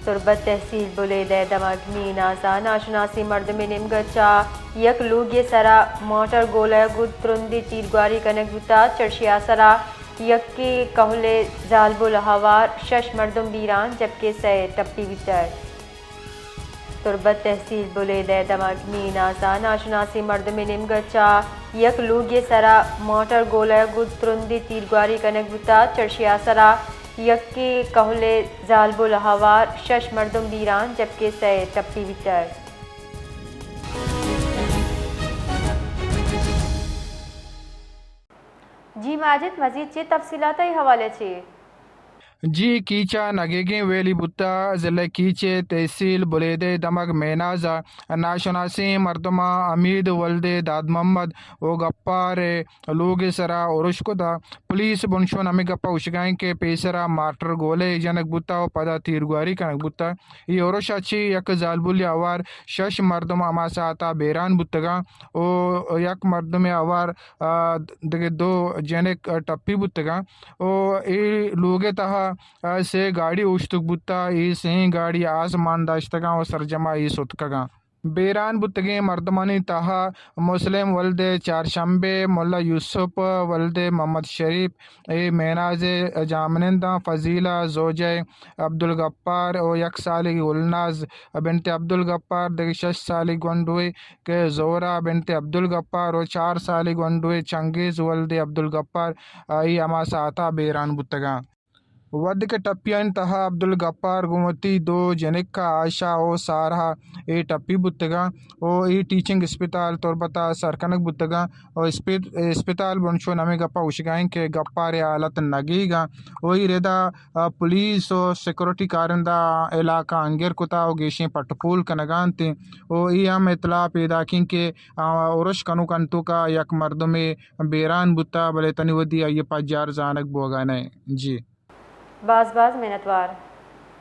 تربت تحصیل بلیدہ ءِ دمگ میناز ءَ ناشناسیں مردمے نیمگ ءَ چہ یک لوگے ءِ سرا مارٹر گولہ ءَ گوں ترندیں تیرگواری کنگ بوتگ۔ چرشی ءِ سرا یکے کہول ءِ زالبول ءَ ہوار شش مردم بیران، جبکہ سئے ٹپی بوتگ۔ تربت تحصیل بلیدہ ءِ دمگ میناز ءَ ناشناسیں مردمے نیمگ ءَ چہ یک لوگے ءِ سرا مارٹر گولہ ءَ گوں ترندیں تیرگواری کنگ بوتگ۔ چرشی ءِ سرا یکے کہول ءِ زالبول ءَ ہوار شش مردم بیران، جبکہ سئے ٹپی بیتگ۔ جی ماجد، مزید چے تفصیلات ءِ حوالہ چے؟ جی، کیچ ءَ نگیگیں ویلی بوتگ، ضلع کیچ ءِ تحصیل بلیدہ ءِ دمگ میناز ءَ ناشناسیں مردماں حمید ولد ءِ داد محمد ءُ گپار ءِ لوگ ءِ سرا ارش کتگ۔ پولیس بنشون ہمے گپ ءَ گوشگ ءَ انت کہ پیسرا مارٹر گولہ ءَ جنگ بوتگ ءُ پدا تیرگواری کنگ بوتگ۔ اے ارش ءَ چہ یک زالبولے ءَ ہوار شش مردم ہما ساعت ءَ بیران بوتگ انت ءُ یک مردمے ءَ ہوار، آ، دگہ دو جنک ٹپی بوتگ انت ءُ اے لوگ ءِ تہا، آ، سے گاڑی اوشتگ بوتگ۔ اے سئیں گاڑی آزمان داشتگ انت ءُ سرجم ءَ اے ستکگ انت۔ بیران بوتگیں مردمانی تہا مسلم ولد چارشنبے، ملا یوسف ولد محمد شریف، اے میناز ءِ جاہمننداں، فضیلہ زوجہ عبدالغفار ءُ یک سالگی گلناز بنت عبدالغفار، دگہ شش سالگی گونڈوے کہ زہرہ بنت عبدالغفار ءُ چار سالگی گونڈوے چنگیز ولد عبدالغفار، آئی ہما ساعت ءَ بیران بوتگ انت۔ وھدے کہ ٹپیانی تہا عبدالغفار گوں وتی دو جنک ءَ عائشہ ءُ سارہ اے ٹپی بوتگ انت ءُ اے ٹیچنگ اسپتال تربت ءَ سر کنگ بوتگ انت ءُ اسپت-، اسپتال بنشون ہمے گپ ءَ گوشگ ءَ انت کہ گپار ءِ حالت نگیگ انت ءُ اے ردا، آ، پولیس ءُ سیکورٹی کارندہ علاقہ انگر کتگ ءُ گیشیں پٹ ءُ پول کنگ ءَ انت ءُ اے ہم اطلاع پیداک انت کہ، آ، ارش کنوکانی توکا یک مردمے بیران بوتگ، بلے تنی وھدی آئی ءِ پجار زانگ بوگ ءَ نہ انت۔ جی۔ باز باز منتوار۔